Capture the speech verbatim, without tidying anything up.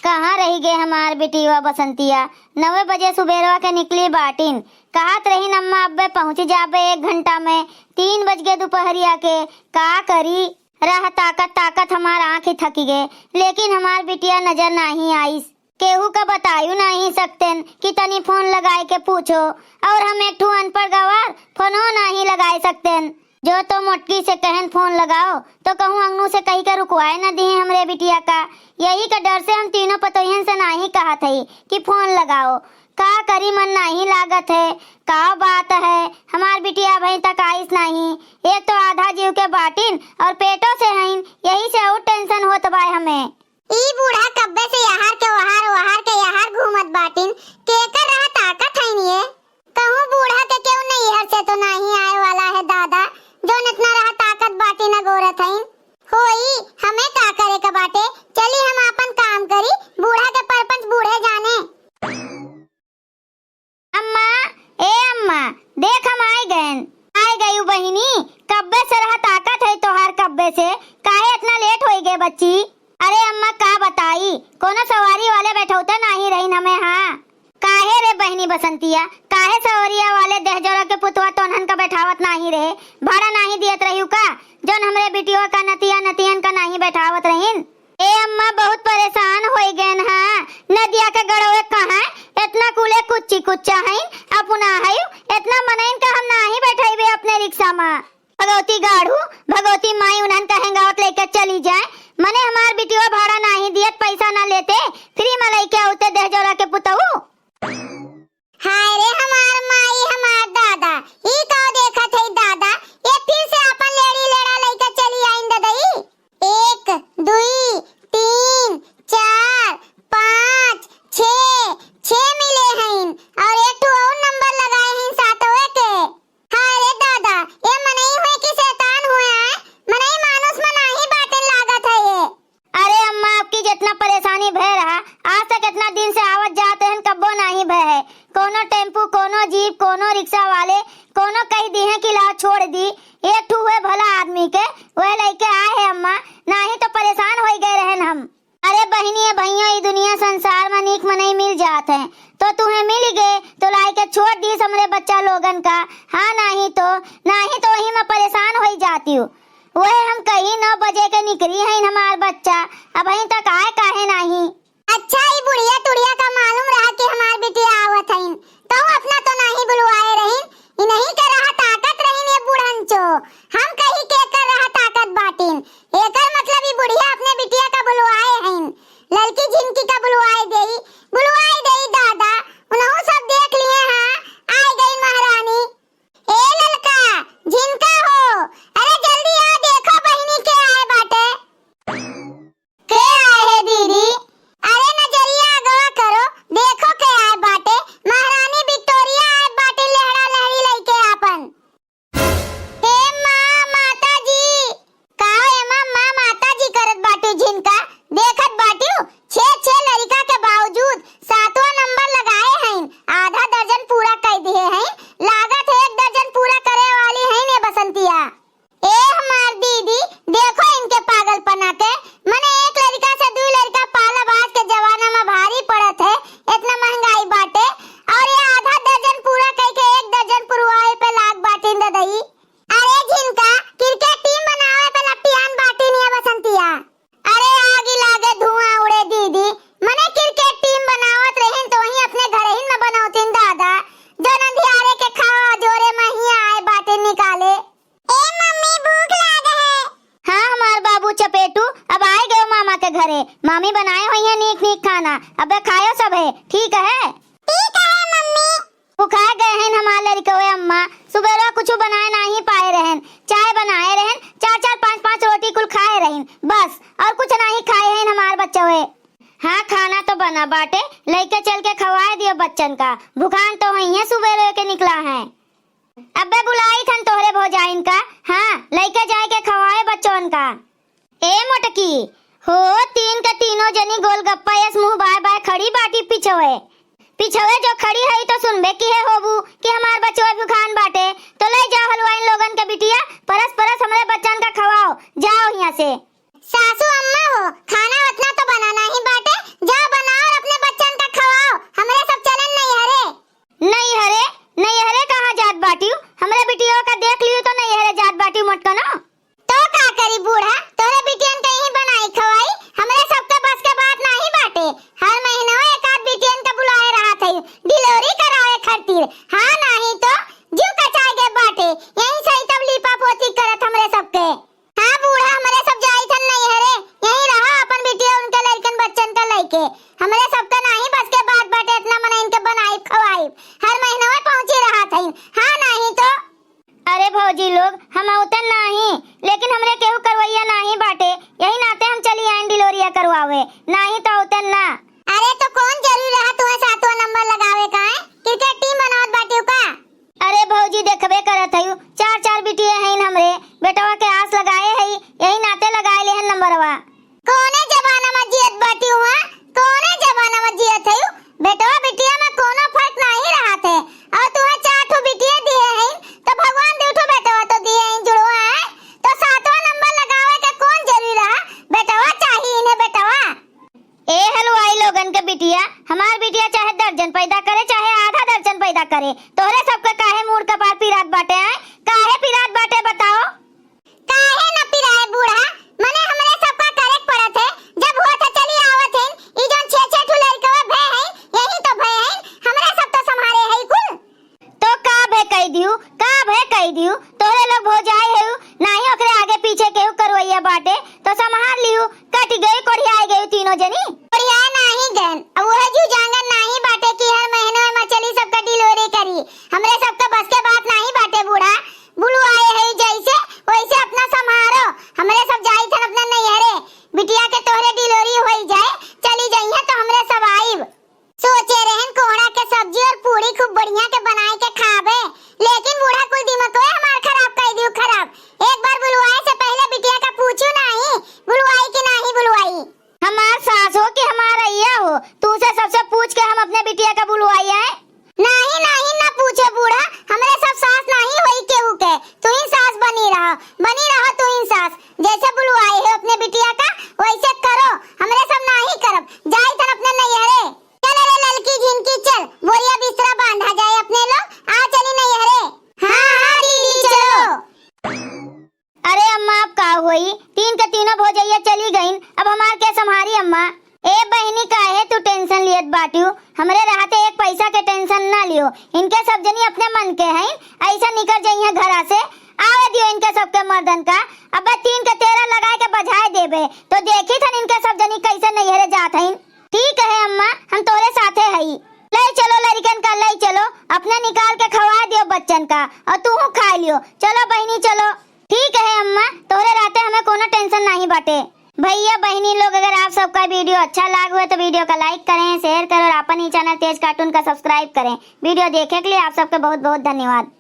कहाँ रहि गए हमार बिटिया बसंतिया? नवे बजे सुबेरवा के निकली बाटिन, कहत रहिन अम्मा अब्बे पहुँची जाबे एक घंटा में, तीन बज गए दुपहरिया के। का करी, रह ताकत ताकत हमार आँखी थकी गए, लेकिन हमार बिटिया नजर नाहीं आइस। केहू का बतायु नाहीं सकतेन कि तनी फोन लगाए के पूछो, और हम एक ठू अनपढ़ गवार फोनो नाहीं लगाए सकतेन। जो तो मोटकी से कहन फोन लगाओ, तो कहूँ अंगनू से कही के रुकवाए न दिए हमरे बिटिया का। यही के डर से हम तीनों पतोहियन से नाहीं कहत हई कि फोन लगाओ। का करी, मन नाहीं लागत है। का बात है, हमार बिटिया अबहीं तक आइस नाहीं। एक तो आधा जीव के बाटिन और पेटो से हईन, यही से और टेंशन होत बाय हमें। ई बूढ़ा कब्बे से यहार के वहार, वहार के यहार घूमत बाटिन, केकर रहा ताकत हईन ये? कहूँ बूढ़ा के केहू नैहर से तो नाहीं आए वाला है दादा, जौन इतना रहा ताकत बाटिन अगोरत हईन। होई, हमें का करे के बाटे, चली हम आपन काम करी, बूढ़ा के परपंच बूढ़े जाने। अम्मा, ए अम्मा, देख हम आइ गएन। आइ गयू बहिनी, कब्बे से रहा ताकत है तोहार कब्बे से, काहे इतना लेट होई गए बच्ची? अरे अम्मा का बताई, कोनो सवारी वाले बैठौते नाहीं रहिन हमें। हाँ, काहे रे बहिनी बसंतिया, काहे सवरिया वाले दहजोरा के पुतवा तोन्हन का बैठावत नाहीं रहे? भाड़ा नाहीं दियत रहिउ का, जौन हमरे बिटिया का नतिया नतियन का नाहीं बैठावत रहिन? ए अम्मा, बहुत परेशान होई गएन हा। नदिया के गड़वे कहाँ एतना कुले कुच्ची कुच्चा हईन, अपना हईउ, एतना मनइन का हम नाहीं बैठइबे अपने रिक्शा मा। भगवती गाढ़ू, भगवती माई उन्हन का हेंगावत लइके चली जाए। मने हमार बिटिया भाड़ा नाहीं दियत, पैसा ना लेते, फ्री मा लइके आउते दहजोरा के पुतऊ। हाय रे हमार माई, हमार दादा, ई का देखत है दादा? ये फिर से आपन लेड़ी लेड़ा लइके चली आइन ददई। एक, दुई, तीन, चार, पाँच, छे, छे मिले हईन और एक ठो और नंबर लगाए हईन सातवे के। हाय रे दादा, ये मनई हुए कि शैतान हुए आए? मनई मानुष में नाहीं बाटेन लागत है ये। अरे अम्मा, आपकी जितना परेशानी भय रहा, आज तक इतना दिन से आवत जात रहन, कब्बो नाहीं भय है। कोनो टेम्पू, कोनो जीप, कोनो रिक्शा वाले, कोनो कहि दिहे कि लाओ छोड़ दी। एक ठू हुए भला आदमी के, वह लइके आए है अम्मा, नाहीं तो परेशान होई गए रहन हम। अरे बहिनी, ए भइया, ई दुनिया संसार में नीक मनई मिल जात है, तो तुहें मिल गए तो लाइके छोड़ दीस हमरे बच्चा लोगन का। हाँ, नाहीं तो, नाहीं तो वही में परेशान होई जातिउ। वह हम कही नौ बजे के निकरी हईन हमार बच्चा, अबहीं तक आए काहे नाहीं? अच्छा, ई बुढ़िया तुढ़िया का मालूम रहा कि हमार बिटिया आवत हईन, तउ अपना तो नाहीं बुलवाए रहीन, इन्हीं के रहा ताकत रहीन ये बुढ़ंचो। हम कही केकर रहा ताकत बाटिन, एकर मतलब ई बुढ़िया अपने बिटिया का बुलवाए हईन, ललकी झिनकी का बुलवाए देई, बुलवाए देई दादा, उनहू सब देख लिए हाँ, आए गई महारानी। ए ललका, झिनका हो, अरे जल्दी आ, देखो बहिनी के आए बाटे। के आए है दीदी? अरे नजरिया अगवा करो, देखो के आए बाटे, महारानी विक्टोरिया आए बाटे, लहड़ा लहड़ी लइके आपन। हे माँ, माता जी, का हो एमा माँ, माता जी करत बाटू झिनका? देखत बाटू, छे छे लड़िका के बावजूद सातवां नंबर लगाए हईन, आधा दर्जन पूरा कइ दिहे हईन, लागत है एक दर्जन पूरा करे वाली हईन ए बसंतिया। ए हमार दीदी, देखो इनके पागलपना के, मने एक लड़िका से दुई लड़िका पालब आज के जमाना में भारी पड़त है, इतना महंगाई बाटे, और ये आधा दर्जन पूरा कइके एक दर्जन पुरवावे पे लाग बाटिन ददई। अरे झिनका, क्रिकेट टीम बनावे पे लपटियान बाटिन ये बसंतिया। अरे आगी लागे धुआं उड़े दीदी, मने क्रिकेट टीम बनावत रहिन तो वहीं अपने घरहिन में बनौतिन दादा, जौन अंधियारे के खावा जोरे में ही आए बाटिन निकाले। ए मम्मी, भूख लाग है। हाँ हमार बाबू चपेटू, अब आए गयो मामा के घरे, मामी बनाए हुई है नीक नीक खाना, अबे खायो सब है, ठीक है? ठीक है मम्मी। भुखाए गए हैं हमार लड़िकवे अम्मा, सुबेरवा कुछ बनाए नाहीं पाए रहन, चाय बनाए रहन, चार चार पाँच पाँच रोटी कुल खाए रहन बस, और कुछ नाहीं खाए हैं हमार बच्चवे। हाँ खाना तो बना बाटे, लइके चल के खवाए दियो बच्चन का, भुखान तो हुई है सुबेरे के निकला है। अबे बुलाई थन तोहरे भौजाइन का, हाँ लइके जाए के खवाए बच्चोन का। ए मोटकी, हो तीन के तीनों जनी गोलगप्पा यस मुँह बाय बाय खड़ी बाटी पिछवे। पिछवे जो खड़ी हई तो सुनबे किहे होबू कि हमार बचवा भुखान बाटे, तो लइ जाओ हलवाइन लोगन के बिटिया, परस परस हमरे बच्चन का खवाओ, जाओ हियाँ से। सासू अम्मा हो, खाना उतना तो बनाना ही बाटे, जाओ हर महीना एक आध बिटियन का बुलाए रहत है डिलीवरी करावे खातिर। हाँ, नाही तो जीव कचाए गए बाटे। यही सही तब लीपा पोती करत हमरे सबके। हाँ बूढ़ा, हमरे सब जाई थन नैहरे, यहीं रहा अपन बिटिया उनके लड़कन बच्चन का लइके। हमरे सबके नाही बस के बात बाटे, इतना मनइन के बनाइब खवाइब। हर महीना में पहुँची रहत हइन। हाँ, नाही तो। अरे भौजी लोग, हम अउतन नाही, लेकिन हमरे केहू करवैया नाही बाटे, यही नाते हम चली आइन डिलोरिया करवावे, नाही तो अउतन ना। अरे तो कौन जरूरी रहा तुम्हें सातवां नंबर लगावे का है? क्रिकेट टीम बनावत बाटियो का? अरे भौजी, देखबे करत हयू, चार चार बिटिये हइन हमरे, बेटवा के आस लगाए हई, यही नाते लगाए लेहन नंबरवा। कौने जमाना में जियत बाटियो, हाँ? कौने जमाना में जियत हयू? बेटवा बिटिया में कौनो फर्क नाही रहत है। और तुहे चार ठो बिटिये दिए हइन, तो भगवान दू ठो बेटवा तो दिए हइन जुड़वा है, तो सातवां नंबर लगावे के कौन जरूरी रहा? बेटवा चाहिए इन्हें, बेटवा। ए हलवाई लोगन के बिटिया, हमार बिटिया चाहे दर्जन पैदा करे, चाहे आधा दर्जन पैदा करे, तोहरे सबके काहे मूड़ कपार पिरात बाटे, आय? काहे पिरात बाटे बताओ? काहे न पिराए बूढ़ा, मने हमरे सबका करे के पड़त है, जब होत है चली आवत है, ई जौन छे छे ठो लड़कवा भय है, यही तो भय है, हमरे सब तो संभारे है कुल। तो का भे कह दिहू, का भे कह दिहू, तोहरे लोग भौजाई हेऊ, नाही ओकरे आगे पीछे केहू करवैया बाटे, तो संभार लिहू, कटि गई, कोढ़ियाए गई तीनों जनी। कोढ़ियाए नाही गन, अब वह जू जांगन नाही बाटे कि हर महीनों में चली सबका डिलीवरी करी। हमरे सबका बस के बात नाही बाटे बूढ़ा, बुलवाए है जैसे वैसे अपना संभारो, हमरे सब जाई थन अपना नैहरे, बिटिया के तोहरे डिलीवरी होई जाए, चली जइहे तो हमरे सब आइब। सोचे रहन कोहड़ा के सब्जी और पूड़ी खूब बढ़िया के बनाए के खाबे, लेकिन बूढ़ा कुल दिमागवे हमार खराब कर दियो खराब। एक बार बुलवाए से पहले बिटिया का पूछू नाही, बुलवाई कि नाही बुलवाई। हमार सास हो कि हमार अइया हो, तू से सबसे पूछ के हम अपने बिटिया का बुलवाई आए? नाही, नाही, ना पूछे बूढ़ा, हमरे सब सास नाही होई केहू के, तू ही सास बनी रहा, बनी रहा तू ही सास। जैसे बुलवाए हो अपने बिटिया का, वैसे करो, हमरे सब नाही करब, जाई थन अपने नैहरे। चल रे ललकी झिनकी चल, बोरिया बिस्तरा बांधा जाए अपने लोग, आ चली नैहरे। हाँ, हाँ दीदी चलो। अरे अम्मा, अब का होई? तीन के तीनों भौजैया चली गईन, अब हमार के संभारी अम्मा? ए बहिनी, काहे तू टेंशन लियत बाटियो? हमरे रहते एक पैसा के टेंशन ना लियो। इनके सब जनी अपने मन के हईन, ऐसा निकर जइहे घरा से। आवे दियो इनके सबके मर्दन का। अब तीन के तेरह लगाए के बजाए देबे, तो देखी थन इनके सब जनी कैसे नैहरे जात हईन। ठीक है अम्मा, हम तोरे साथे हई। ले चलो लड़िकन का, ले चलो, अपने निकाल के खवा दियो बच्चन का, और तू खाए लियो। चलो बहिनी, चलो। ठीक है अम्मा, तोरे रहते हमें कोनो टेंशन नाही बाटे। भैया बहिनी लोग, अगर आप सबका वीडियो अच्छा लाग हुए तो वीडियो का लाइक करें, शेयर करें और अपन ही चैनल तेज कार्टून का सब्सक्राइब करें। वीडियो देखे के लिए आप सबके बहुत बहुत धन्यवाद।